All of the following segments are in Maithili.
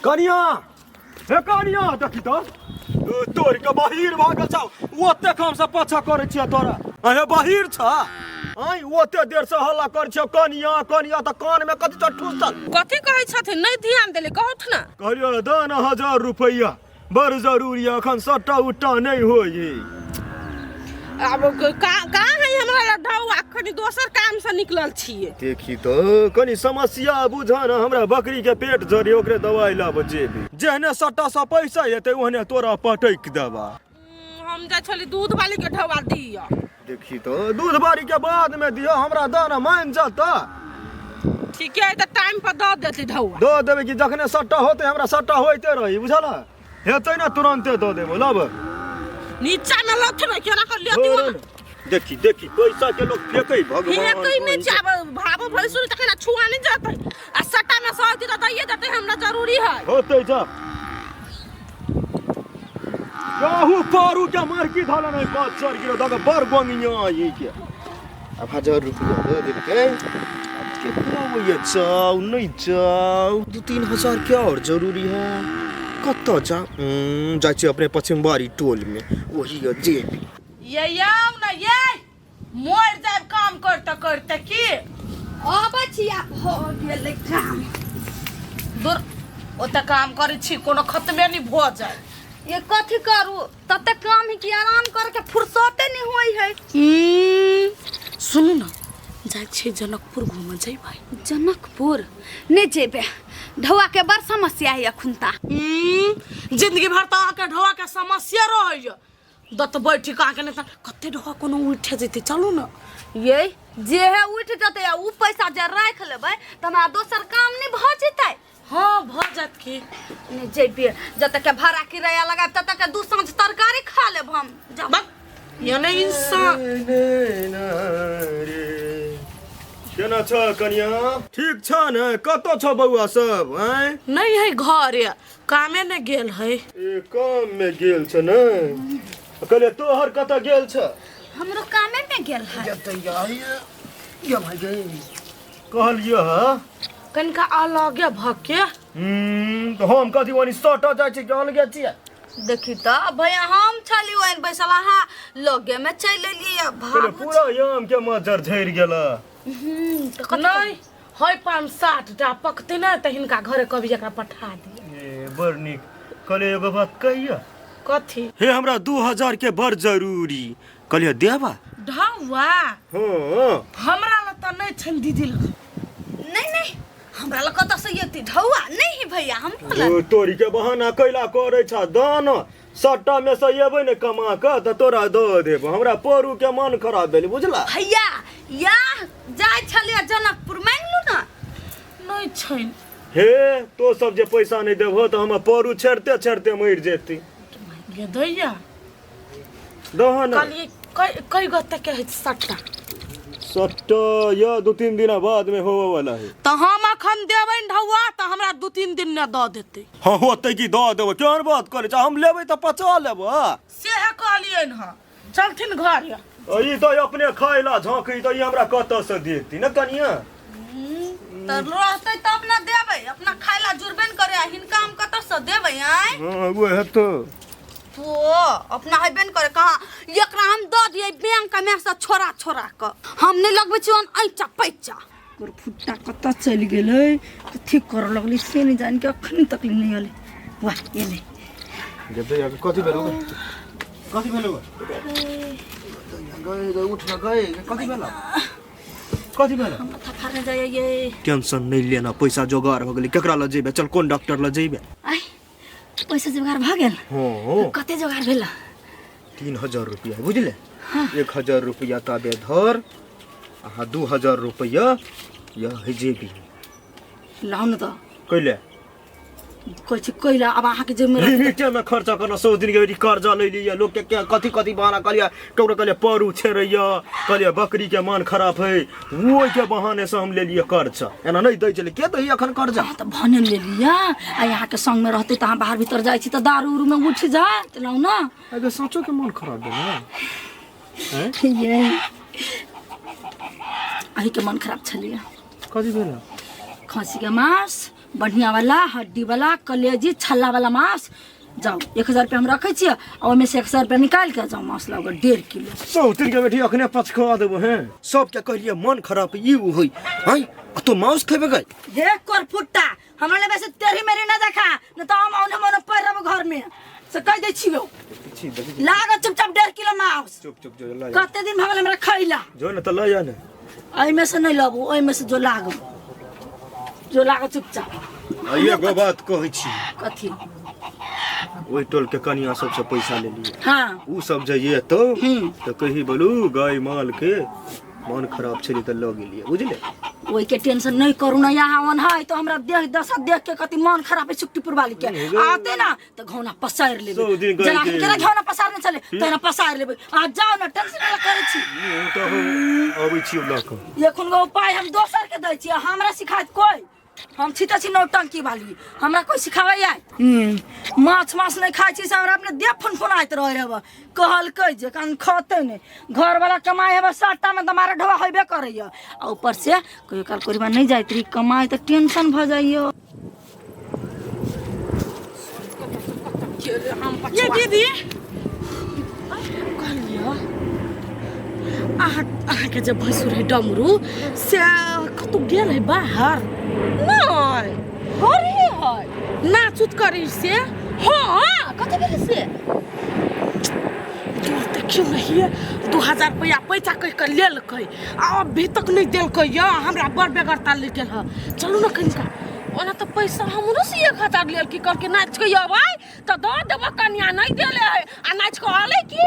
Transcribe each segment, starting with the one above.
कनिया हे कनिया देखी तो तोड़ के बाहिर भागल छौ ओते काम से पाछा करै छियै तोरा अहे बाहिर छ आइ ओते देर से हल्ला करै छियै कनिया कनिया तऽ कान में कथी छ ठूसल कथी कहै छथिन नहि ध्यान देले कहौथ ना कहलियो ने दऽ ने 1000 रुपैआ, बड़ जरूरी है, अखन सट्टा उट्टा नहि होइ। आब कहाँ है हमरा लग ढौआ? अखन दोसर काम से निकलल छियै। देखी तऽ, कनि समस्या बुझ ने, हमरा बकरी के पेट जरे, ओकरे दवाई लाबऽ जेबी। जेहने सट्टा से पैसा एतै, ओहने तोरा पटकि देबा। हम जाइ छली दूध वाली के ढौआ दिअ। देखी तऽ, दूध बारी के बाद में दियौ, हमरा दऽ ने, मान जा तऽ। ठीके है, तऽ टाइम पर दऽ देती ढौआ। दऽ देबै कि, जखने सट्टा होतै, हमरा सट्टा होइते रही, बुझल हेतै ने, तुरन्ते दऽ देबो, लब। नीचा में लथ ने केना कर लेती हो। देखी देखी, पैसा के लोग फेंकै भगवान। फेंकै नहि छै, आब भाबो भैंसुर तखन छुआ नहि जेतै आ सट्टा में सहती तऽ दैये देतै, हमरा जरूरी है। होतै जा। कहू पारू के मारकी धल नहीं बात चढ़ गिरो दग बड़ गोंगिया ये के। अब 1000 रुपया दे देलकै, अब कितना ये जाओ नहीं जाओ, 2-3 हजार क्या और जरूरी है? कतऽ जा जाइ छी अपने पश्चिमबारी टोल में, वही है जेबी। ये आउ ने ये, मर जाब काम करते करते की। अबै छी, आब हो गेलै काम। दूर, ओतऽ काम करै छी, कोनो खतमे नहि भऽ जाय। ये कथी करू, तते काम है कि आराम करके फुर्सते नहीं होई है। सुनू ने, जाइ छियै जनकपुर घूमऽ, जइबै? जनकपुर नहीं जेबे, ढौआ के बड़ समस्या है अखुनता। जिंदगी भर तऽ अहाँके ढौआ के समस्या रहैया। दत्त बैठी के अहाँके नहि तऽ कते ढौआ कोनो उठि जेतै, चलू ने। ये जे है उठ जतै आ उ पैसा जे राख लेबै तऽ हमरा दोसर काम नहीं भऽ जेतै? हँ, भऽ जायत की। नहीं जेबे, जतऽ के भाड़ा किराया लगाब ततऽ के दू साँझ तरकारी खा लेब हम जाउ। बक ये नहि इंसान। केना छ कनिया, ठीक छ ने? कतऽ छ बौआ सब, आँय? नहीं है घर, कामे ने गेल है। ए, काम में गेल छ ने? कहलिए तोहर कतऽ गेल छ? हमरो कामे में गेल है। कहलिए ह। कनिका अलगे भके। तऽ हम कथी ओनी सटऽ जाइ छी कि अलगे छियै? देखी तऽ भैया, हम छली ओहन बैसल, अहाँ लगे में चलि एलियै कहलिए भागू। पूरा आम के मज्जर झड़ि गेल। तऽ कथी? नहीं है, 5-7 टा पकते ने तऽ हिनका घरे कभी एकरा पठा दिए। ए, बड़ नीक। कहलिए एगो बात कहिया। कथी? हे, हमरा 2000 के बड़ जरूरी, कहलिए देबा? ढौआ? हाँ। हमरा लग तऽ नहि छनि दीदी लग। नहीं नहीं, हमरा लग कतऽ से एती ढौआ? नहीं है भैया हमरो लग। ओ, तोरी के बहाना कैला करै छ? दान सट्टा में से एबै ने कमा कऽ तऽ तोरा दऽ देब। हमरा परू के मन खराब भेल, बुझला? भैया, या जाइ छलियै जनकपुर, मांगलू ने। नहि छनि। हे, तो सब जे पैसा नहि देबहो तऽ हमर परू छेड़ते छेड़ते मरि जेतै। गे दैया। दह ने। कहलियै कै गते के है सट्टा? सट्टा या 2-3 दिन बाद में होवे वाला है। तऽ हम अखन देबै ढौआ तऽ हमरा 2-3 दिन ने दऽ देतै? हाँ, होतै कि, दऽ देबो। केहन बात करै छ? हम लेबै तऽ पचा लेबै। सेहे कहलियनि हँ, चलथिन घर। ई तऽ अपने खाय ला झाँकी तऽ ई हमरा कतऽ से देती ने कनिया? तऽ रहतै तब ने देबै, अपना खाय ला जुड़बे ने करे आ हिनका हम कतऽ से देबै, आँय? हाँ, वएह तो। तो अपना हेबे ने करे कहाँ, एकरा हम दऽ दियै बैंक में से छोड़ा छोड़ा कऽ, हम नहि लगबै छी ओहन ऐचा पैचा। तोर फुट्टा कतऽ चलि गेलै? कथी करऽ लगलै से नहि जानि के, अखन तक नहि एलै। वाह, एलै। कथी भेलो? कथी भेलो? गए गए, उठ न गए, कथी भेलो? कथी भेलो? माथा फाड़ने जाइए ये। टेंशन नहीं लेना, पैसा जोगाड़ हो गेलै। केकरा लग जेबे? चल, कोन डॉक्टर लग जेबे? आइ पैसा जोगाड़ भऽ गेल? हाँ। कते जोगाड़ भेल? 3000 रुपया, बुझले? 1000 रुपया ताबे धर, अहाँ 2000 रुपया यह है जेबी। लाउ ने तऽ। कैले? कहै छी कैला, आब अहाँके जेबमे रहतै। लिमिटे में खर्चा करना। 100 दिन के बेरी कर्जा ले लिया, लोग के क्या कथी कथी बहाना कहलिए। केकरो कहलिए परू छेड़ैया, कहलिए बकरी के मन खराब है, वो के बहाने से हम ले लिए कर्जा। एना नहीं दै छलै, के दै अखन कर्जा? अहाँ तऽ भने ले लिअ, आ अहाँके संगमे रहतै तऽ अहाँ बाहर भीतर जाइ छी तऽ दारू उरूमे उठि जाय तऽ लाउ ने। अगर सचो के मन खराब भेल ने? ये अहीँके मन खराब छलैए। कथी भेल? खसीके मांस, बढ़िया वाला हड्डी वाला कलेजी छल्ला वाला मांस। जाओ 1000 रुपया हम रखे छियै आ ओहिमे से 1000 रुपया निकालि के जाओ मांस लाओ 1.5 किलो। सौतिन के बेटी, अखने पचखा देबो। हैं, सबके कहलिए मन खराब ई उ होई हैं आ तो मांस खेबे गई। देख कर फुट्टा, हमरा ले वैसे तेरी मेरी न देखा न तो हम औने मने पड़ रहबो घर में से कह दै छियो। लागत चुपचाप 1.5 किलो मांस। चुप चुप, जो ल। कते दिन भऽ गेल हमरा खैला। जो न त ल जा ने। एहिमे से नहीं लबू, ओहिमे से जो लागो, जो लागो चुपचाप। आ एगो बात कहै छी। कथी? ओहि टोल के कनिया सबसे पैसा ले लिए। उ सब जे तो तो कही बोलू गाय माल के मन खराब छली त ल गेलिए, बुझले? ओहि के टेंशन नहीं करू ना। यहाँ ओन है तो हमरा देख दशा देख के कति मन खराब है। सुक्तिपुर वाली के आते ना तो घौना पसार लेबे। सौ दिन गई जेना के। केना घौना पसारने छले तेना पसार लेबे। आ जाओ ना, टेंशन ना करै छी। ओ तऽ हम अबै छी लऽ कऽ। एखन गो उपाय हम दोसर के दै छी, हमरा सिखायत कोई? हम छी तऽ छी नौटंकी वाली, हमरा कोई सिखाबै आय? माछ मास नहीं खाइ छी से हमरा अपने देह फुनफुनाइत रहे हेब। कहलकै जे कान खतै नहि, घरवाला कमाइ हेबे सट्टा में तऽ मारे ढोआ होबे करैया आ ऊपर से कहियो काल कोरिबा नहीं जाइत रही कमाइ तऽ टेंशन भऽ जाइया। ये दीदी, कहलियो अहाँके जे भैंसुर है डमरू से कतौ गेल है बाहर? नहीं, घरे है। नाच उच करी से? हाँ, कतौ गेल से दूर देखियौ नहीं। 2000 रुपया पैसा कहि कऽ लेलकै आ अभी तक नहि देलकै। यऽ हमरा बड़ बेगरता लागि गेल हँ। चलू ने कनिका। ओना तऽ पैसा हमरो से 1000 लेलकै, कहलकै नाचि कऽ अबै तऽ दऽ देबऽ कनिया। नहि देले है आ नाचि कऽ अलै की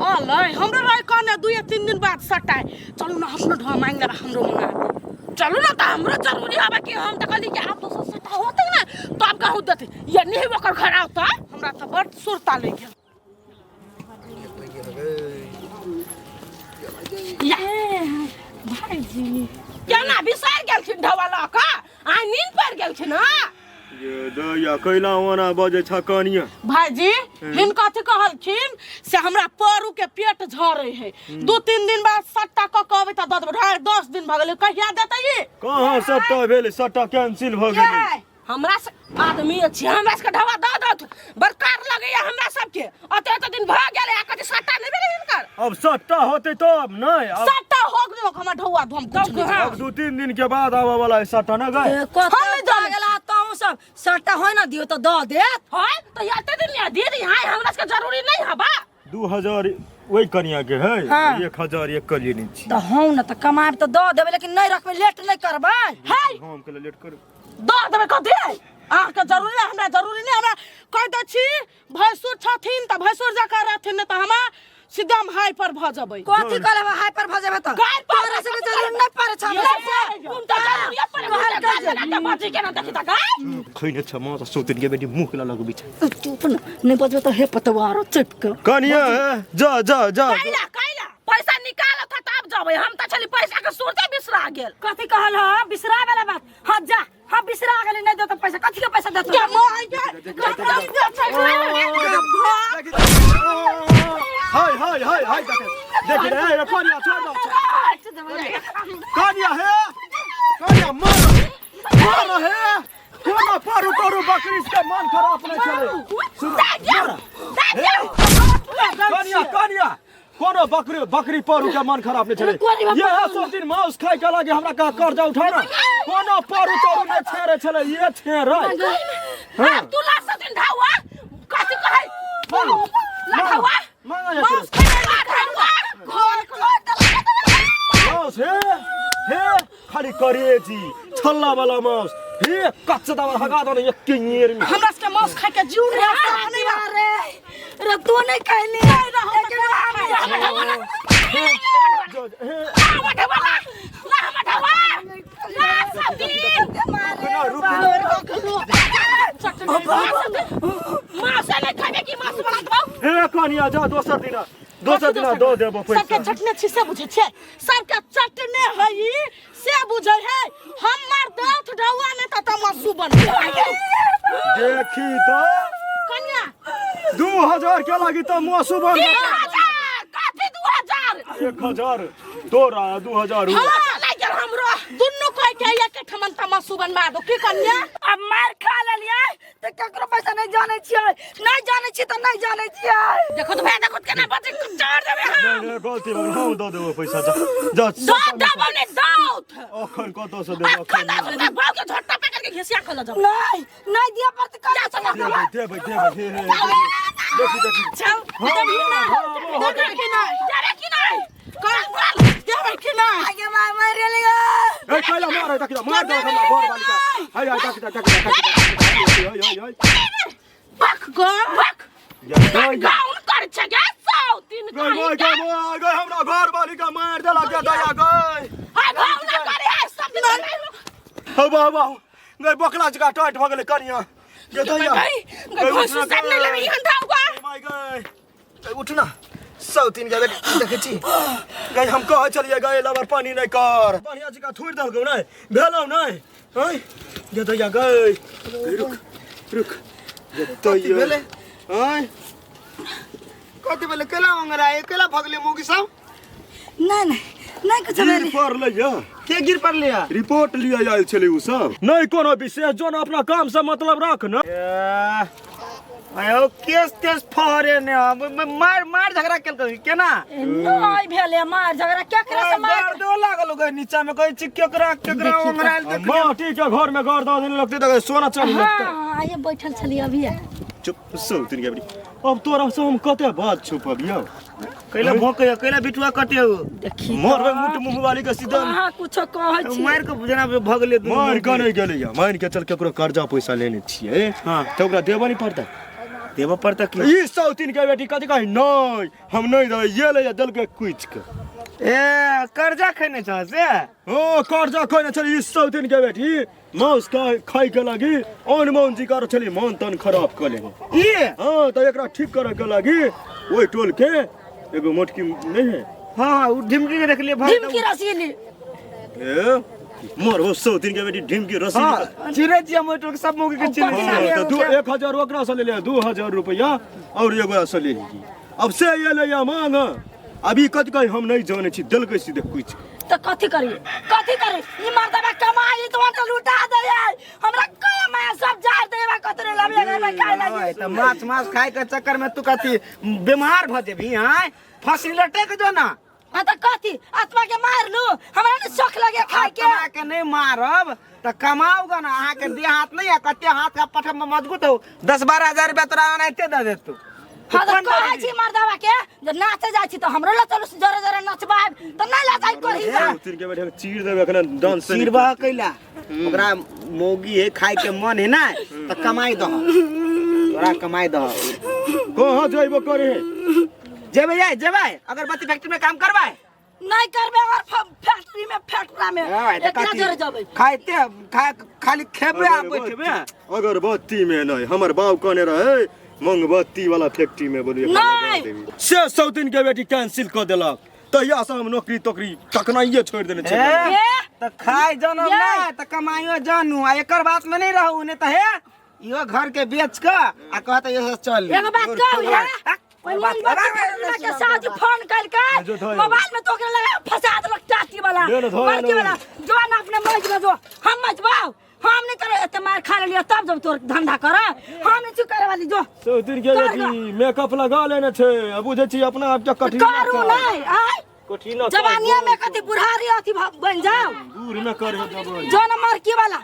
अलै? हमरो रहे कहने 2 या 3 दिन बाद सटाय। चलू ने, अपनो ढोआ मांगि लेबै, हमरो मंगा दे। चलू ने तऽ हमरो जरूरी हबे कि हम तऽ कहली कि आब दोसर सटा होतै ने तब कहूँ देतै या नहीं। ओकर घर आओ तऽ हमरा तऽ बड़ सुरता लागि गेल। या भाईजी। केना बिसरि गेलखिन ढोआ लऽ कऽ? आ नींद पड़ि गेलखिन हँ। ये दैया, कैला ओना बजै छ कनिया? भाईजी, हिनका कथी कहलखिन से हमरा परू के पेट झरे है, 2-3 दिन बाद सट्टा कऽ के अबै तऽ दऽ देबै। 10.5 दिन भऽ गेलै, कहिया देतै ई? कहाँ सबटा भेल? सबटा कैंसिल भऽ गेलै। हमरा से आदमी अछि, हमरा सबके ढवा दऽ दत। बड़ कार लगैया हमरा सबके। अते अते दिन भऽ गेलै आ कथी सट्टा नहि भेलै हिनकर? अब सट्टा होतै तब नहि अब। सट्टा हो गेल, हमर ढौआ धोम कुछ नहि। अब 2-3 दिन के बाद आबऽ वाला है सट्टा न गए। कते हम नहि जानै। गेला तहूँ सब सट्टा होइ ना दियौ तऽ दऽ देत। है तऽ एते दिन नहि दीदी हाय, हमरा सबके जरूरी नहि हबा। 2000 ओहि कनिया के है। हाँ। 1000 एक के लेने छी। तऽ हँ ने तऽ कमायब तऽ दऽ देबै, लेकिन नहि रखबै, लेट नहि करबै। है। हम के लेट कर दऽ देबै कथी? अहाँके जरूरी है, हमरा जरूरी नहि। हमरा कहि दै छी, भैंसुर छथिन तऽ भैंसुर जकाँ रहथिन, नहि तऽ हमरा सीधा हम हाई पर भऽ जेबै। कथी कहले हाई पर भऽ जेबै तऽ? गाय पर। तोरा सबके जरूरी नहि पड़ै छै हमरा सबके। हुनका जरूरिये पड़ै, हुनका गाय लगा के बजी केना देखी तऽ गाय। खैने छ माँ सौतिन के बेटी, मुँह के लगबी छै। चुप न, नहि बजबै तऽ हे पतवारो चपि कऽ। कनिया हे, जा जा जा। कैला कैला पैसा निकाल था तब जेबै। हम तऽ छली पैसा के सुरते बिसरा गेल। कथी कहल हँ बिसरा वाला बात? हाँ जा, हाँ बिसरा गेली। नहि देतो पैसा, कथी के पैसा देतो? के माय के। हाय हाय हाय हाय, देख देख रे रे, कनिया छोड़ दो कनिया। हे कनिया, मार मार हे। कोना पारू तोरू बकरी के मन खराब नहीं चले। कनिया कनिया, कोनो बकरी बकरी पारू के मन खराब नहीं चले। ये सब दिन मांस खाए के लागे हमरा का कर्जा उठा ना। कोनो पारू तोरू नहीं छेरे छले, ये छेरे। हाँ तू ला सकिन ढावा, कथी कहै ला ढावा। मांगा जा। मांस खाइ ला ढावा घर मांस हे हे, खाली करेजी छल्ला वाला मांस हे, कच्चा दावा हगा दो ने एक केर में। हमरा सबके मांस खाइ के जीव रे नहीं बा। रे रे, तू नहीं कहली। जो हे। ला हमर ढावा ला सकिन। ना रुक ना। मांस नहीं खाबे की मांस बना देबौ? हे कनिया, जा दोसर दिना, दोसर दिना दऽ देबो सबके पैसा। चटने छी से बुझै छै, सबके चटने है ई से बुझै है। हमर दौथ ढौआ नहि तऽ तमासू बन। देखी तऽ। कन्या। 2000 के लागी तऽ मासु बन। 3000 कथी 2000? 1000 तोरा, 2000 उ। हाँ, लागि गेल हमरो। दुनू कोई के एक ठमन तमासू। भैंसू बनवा दो की कन्या। अब मार खा लेलियै तऽ ककरो पैसा नहीं जानै छियै, नहीं जानै छियै तऽ नहीं जानै छियै। देखो तो भैया देखो तो केना बजे चढ़ देबे हम। नहीं नहीं गलती भऽ गेल, हम दऽ देबो पैसा, जा जा। दो देबो ने दौत। अखन कतऽ से देबो? अखन दस रुपया भाव के झट्टा पकड़ के घिसिया खल जाओ। नहीं नहीं दिया पड़त कर देबै देबै देबै, हे हे देखी देखी। चल देबी ना, देबे कि नहीं, देबे कि नहीं, कर बोल देबे कि नहीं? आगे मार मार लेगा। ए कैला मार देखी, मार दे हमरा घर वाली का। हाय हाय देखी देखी देखी, हाय हाय हाय। बक गो बक। या गई गाउन कर छे गे सौ दिन गई गई गई गई, हमरा घर वाली का मार देलक गे दया गई। हाय गाउन करे है सब दिन। हौ बाबा गई, बोकला जका टाइट भऽ गेलै कनिया गे दया। गई गई भैंसू सब नहीं लेबे इहन धाउगा। माय गई गई, उठ ना सौ तीन गए देखै छी गई, हम कहै छलियै गई लबर पानी नहि कर, बढ़िया जकाँ थोड़ि देलकौ नहि भेलौ नहि। हँ गे दैया गई, रुक रुक गे दैया। भेलै? हँ कथी भेलै? केला अंगराए केला भगले मौगी सब? नहीं नहीं नहीं कुछ गिर भेलै। पड़लै या के गिर पड़लै या? रिपोर्ट लिअ आयल छलै उ सब। नहि कोनो विशेष, जोन अपना काम से मतलब राख न। आयो केस तेस फहरे ने मार मार झगड़ा केलकै केना? नहीं भेलै मार झगड़ा, केकरा से मार? दर्दो लागल ओकर नीचा में, कहै छी केकरा केकरा अंगरायल देख। माटी के घर में घर दऽ देने लगतै तऽ सोना चानी लगतै। हाँ आइए बैठल छलियै अभी। चुप सौ तीन के, अब तोरा से हम कते बात छुपबियौ? कैला भोकै कैला बिटुआ कटे हो? देखी मरबै मुट मुँह वाली के सीधा। अहाँ कुछो कहै छी। मार के जेना भगले दुनू। मार के नहि गेलैया, मान के चल केकरो कर्जा पैसा लेने छियै। हाँ। तऽ ओकरा देबऽ नहि पड़तै? देबऽ पड़तै की? ई सौ तीन के बेटी कथी कहै नहि हम नहि देबै, ये लैया देलकै कुचि के। ए कर्जा खैने छ से? ओ कर्जा खैने छलै ई सौ तीन के बेटी, मांस खाइ के लागी अन मौन जी कर छली, मन तन खराब कऽ लेने ई। हाँ तऽ एकरा ठीक करे के लागी ओहि टोल के एगो मोटकी नहीं है। हाँ हाँ उ ढिमकी के देखलियै भाई। ढिमकी रसीली। ए मोर हो सौ तीन के बेटी ढिमकी रसीली। हाँ चिरै छियै हम ओहि टोल के सब मौगी के चिरै हाँ, छियै। तऽ दू 1000 ओकरा से ले लिया, 2000 रुपया और एगो से ले ली। अब से ये ले या मांग, अभी कथी कही हम नहीं जाने छी, देलकै सीधे कुछ। तऽ कथी करी कथी करी? ई मर्दबा कमाई तो तो लुटा दे हमरा, कया माया सब जार देबा कतरे लबे घर में खाय लागी। तऽ माछ मांस खाय के चक्कर में तू कथी बीमार भ जेबही? आय फांसी लटक जो ना। हाँ तऽ कथी आत्मा के मार लू, हमरा नहीं शौक लगे खाय के। आत्मा के नहीं मारब तऽ कमाओगा ना, अहाँ के देह हाथ नहीं है कते हाथ का पठ में मजबूत हो, 10-12 हजार रुपया तोरा एनाहिते दे देतू। हाँ तऽ कहै छी मर्दबा के जे नाचे जाइ छी तऽ हमरो लऽ चलू, जरे जरे नचबाब तऽ नहीं लऽ जाइ कही। सौ तीन के बेटी चीर देबै एखन डांस से। चिरबा कैला ओकरा मौगी है खाय के मन है ना तऽ कमाई दह, तोरा कमाई दह। कहाँ जइबो करे? जेबै जाय जेबै अगरबत्ती फैक्ट्री में काम करबै? नहीं करबे अगर फैक्ट्री में फैक्ट्री में एकरा जरे जबै। खाइते खा खाली खेबे आ बैठबे। अगरबत्ती में नहीं, हमर बाप कहने रहे मोमबत्ती वाला फैक्ट्री में बोलिए नहीं। से सौ दिन के बेटी कैंसिल कर देलक, तहिया से हम नौकरी तोकरी तकनाइये छोड़ देने छलियै। ए, ए? तऽ खाय जानब ना तऽ कमाइयो जानू, आ एकर बात में नहीं रहू नहीं तऽ हे इहो घर के बेच के आ कहत ये चल। एगो बात कहू हे, ओइ मोमबत्ती फैक्ट्री के साथ फोन कलकै जो धोए। मोबाइल में तोकरे लगा फंसा देलक टाटी वाला ले ले धोए, बड़की ले। वाला जो ना अपने मौज में जो हम मजबाओ, हम नहीं करे एते मार खा लेलियो तब जब तोर धंधा कर, हम नहीं चुप करे वाली जो। सौ दिन के कर बेटी मेकअप लगा लेने छे, अब बुझै छी अपना आप के कठिन करू नहीं आय कठिन जवानिया में कथी बुढ़ारी अथी बन जाओ दूर में करे जब जो न मरकी वाला।